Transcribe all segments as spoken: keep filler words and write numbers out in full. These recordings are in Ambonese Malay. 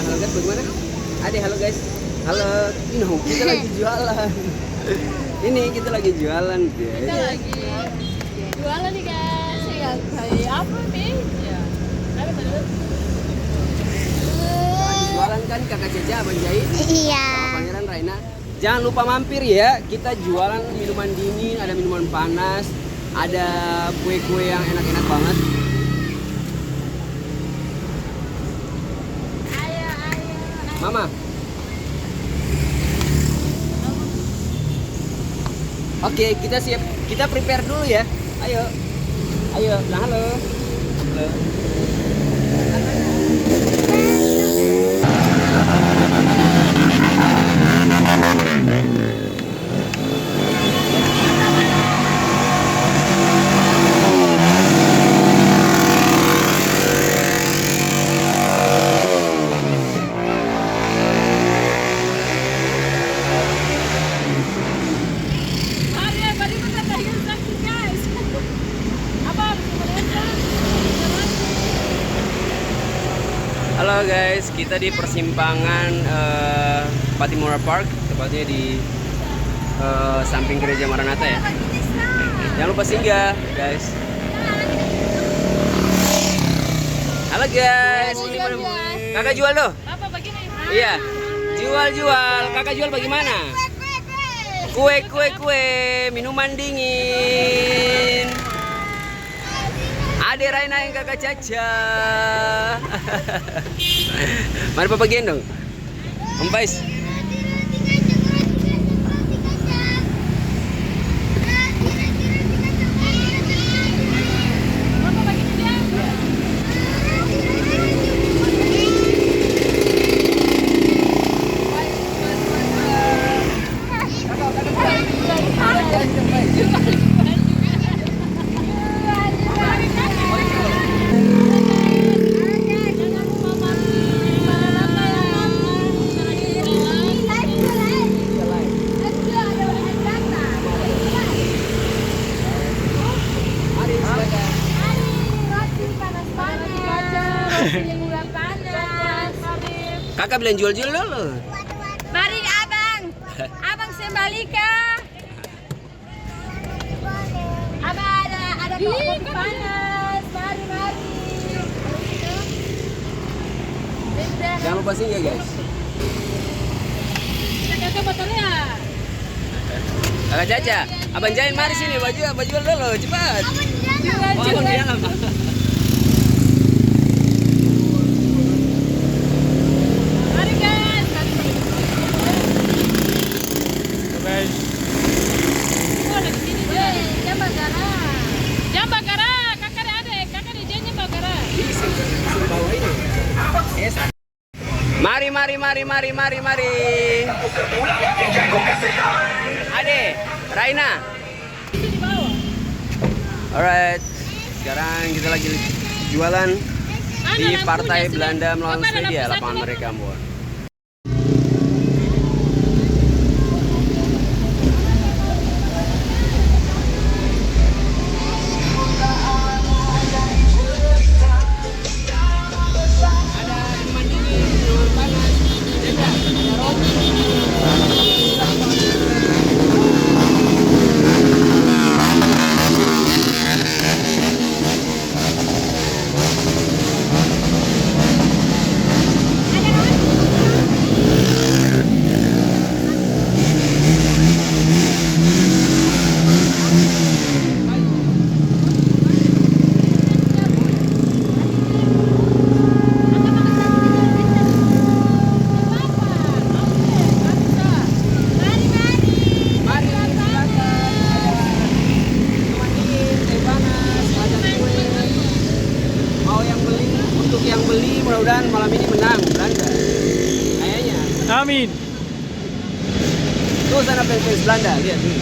Halo guys, bagaimana? Ade, halo guys. Halo. No, kita lagi jualan. Ini kita lagi jualan, guys. Kita lagi jualan nih, guys. Ya, kayak apa nih? Ya. Ada bener. Lagi jualan kan, Kakak Caca, Abang Jai? Iya. Sama Pangeran Raina. Jangan lupa mampir ya, kita jualan minuman dingin, ada minuman panas, ada kue-kue yang enak-enak banget. Mama. Oke, kita siap, kita prepare dulu ya. Ayo. Ayo, bilang halo. Halo. Halo guys, kita di persimpangan, eh, Pattimura Park, tepatnya di, eh, samping Gereja Maranatha ya. Jangan lupa singgah, guys. Halo guys, ini Kakak jual tuh. Apa begini? Iya. Jual, jual. Kakak jual bagaimana? Kue, kue, kue. Minuman dingin. Ade Raina yang Kakak Caca. Mari Papa gendong. Om Pais. Kaka bilang jual-jual dolo. Mari, abang. Abang seng bali ka? Abang ada, ada kopi panas. Mari, mari. Jangan lupa singgah, guys. Kaka Caca, Abang Jain mari sini, baju, baju dolo, cepat. Abang di dalam. Oh, Abang di dalam. Mari, guys. Guys. Oh, ada di sini dia. Weh, jang bagara. Jang bagara, kaka ada, kaka ada janji bagara. Mari, mari, mari. Ade, Raina. Alright, sekarang kita lagi jualan di partai Belanda melawan Swedia, lapangan mereka, Ambon. Mau yang beli, untuk yang beli, mudah-mudahan malam ini menang Belanda. Kayaknya. Amin. Tuh sana fans-fans Belanda, lihat tuh.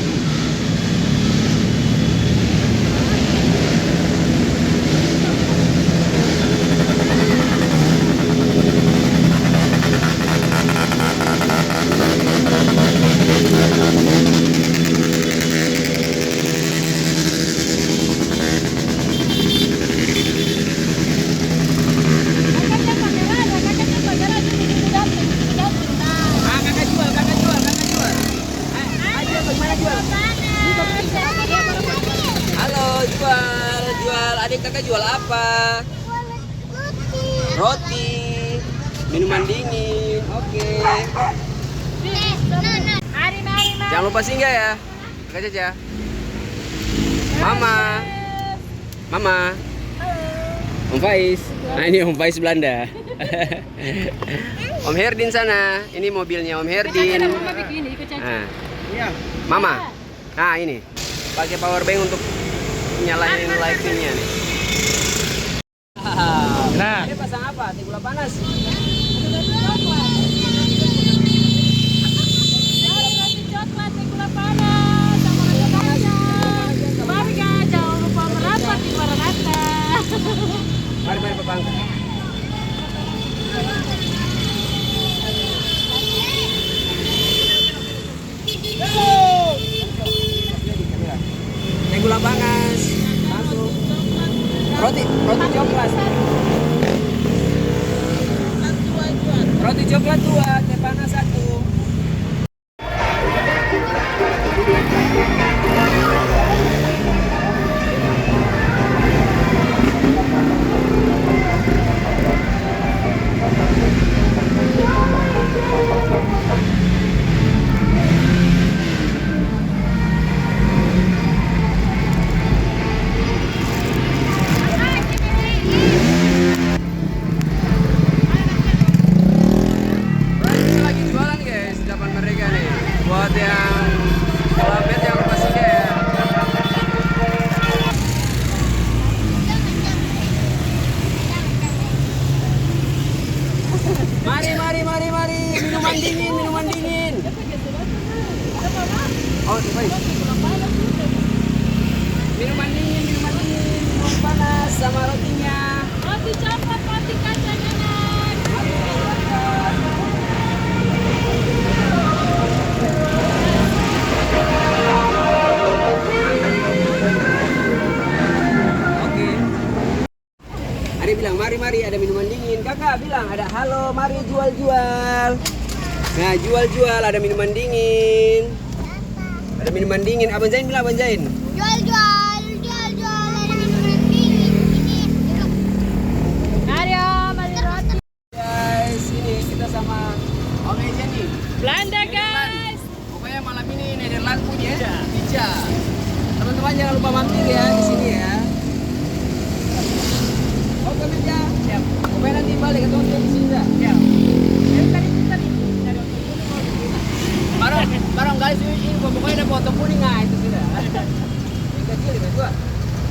Minuman dingin, oke. Mari, mari, mari. Jangan lupa singgah ya. Kak Caca. Mama. Mama. Halo. Om Faiz. Nah, ini Om Faiz Belanda. Om Herdin sana. Ini mobilnya Om Herdin. Ikut Caca, ikut Mama bikin, ikut Caca. Nah. Iya. Mama. Nah, ini. Pakai power bank untuk nyalain lightingnya nih. Nah. Ada pasang apa? Teh gula panas? Roti coklat, teh gula panas, sama roti kacang. Mari, guys, jangan lupa merapat di Maranatha. Mari, mari, Bapak angkat. Teh gula panas, langsung. Roti, roti coklat. Roti coklat dua, teh panas satu. Lagi jualan, guys. Depan mereka nih. Buat yang selamat, jangan lupa singgah ya. Mari, mari, mari, mari. Minuman dingin, minuman dingin. Oh, baik. Minuman dingin, minuman dingin, minuman panas sama rotinya. Roti coklat, roti kacang, enak. Oke. Ade bilang, "Mari, mari, ada minuman dingin." Kaka bilang, "Ada halo, mari jual-jual." Nah, jual-jual, ada minuman dingin. Ada minuman dingin. Abang Zain bilang, Abang Zain. Jual, jual, jual, jual, ada minuman dingin. Ini, duduk. Mari, Om, bali roti. Guys, ini kita sama Om Ejen nih. Belanda, guys. Pokoknya malam ini Netherlands punya pizza. Teman-teman jangan lupa mampir ya di sini ya. Oke, meja. Siap. Pokoknya nanti balik ketemu di sini ya. Siap. Jadi tadi kita di, dari Barang, barangkali sudah ini, pokoknya ada foto kuning, ah, itu sudah. Yang kecil, yang tua.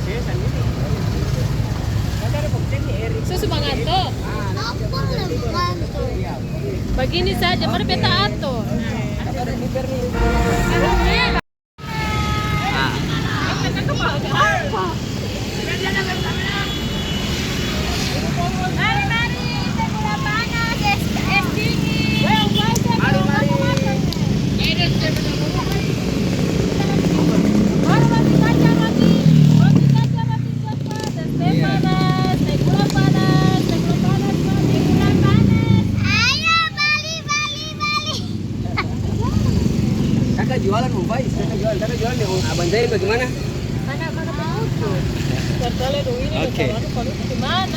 Saya sendiri. Nanti ada foto ini, Eri. Susu manganto. Ah, nanti dia manganto. Iya. Bagini saja, mari beta ator. Ada di Berlin. Mari, mari, teh gula panas, es, es dingin. Mari, mari. Baru roti kaca, roti, roti kaca, roti coklat, es teh panas, teh gula panas, teh gula panas, teh gula panas. Ayo, bali, bali, bali. Kaka jualan, Om Faiz, kaka jualan, kaka jualan deng Abang Zain bagimana? Mana, mana penutup? Oke. Kalau anu, kalau itu di mana?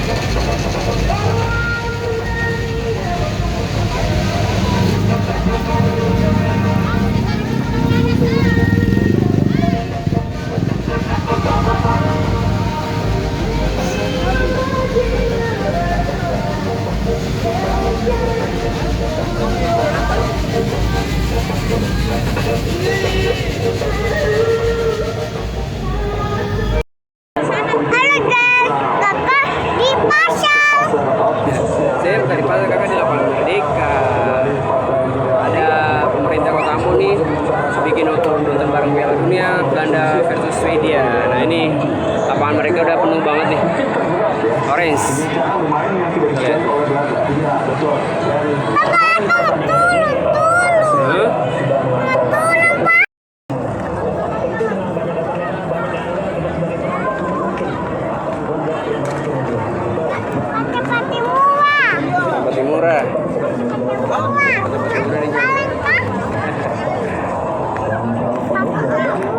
Halo guys, Kaka di Pasar. Saya tadi pagi Kaka di Lapangan Merdeka. Ada pemerintah Kota Ambon nih, bikin nonton, nonton bareng Piala Dunia Belanda versus Swedia. Nah, ini lapangan mereka udah penuh banget nih. Orange. Lihat. Papa, aku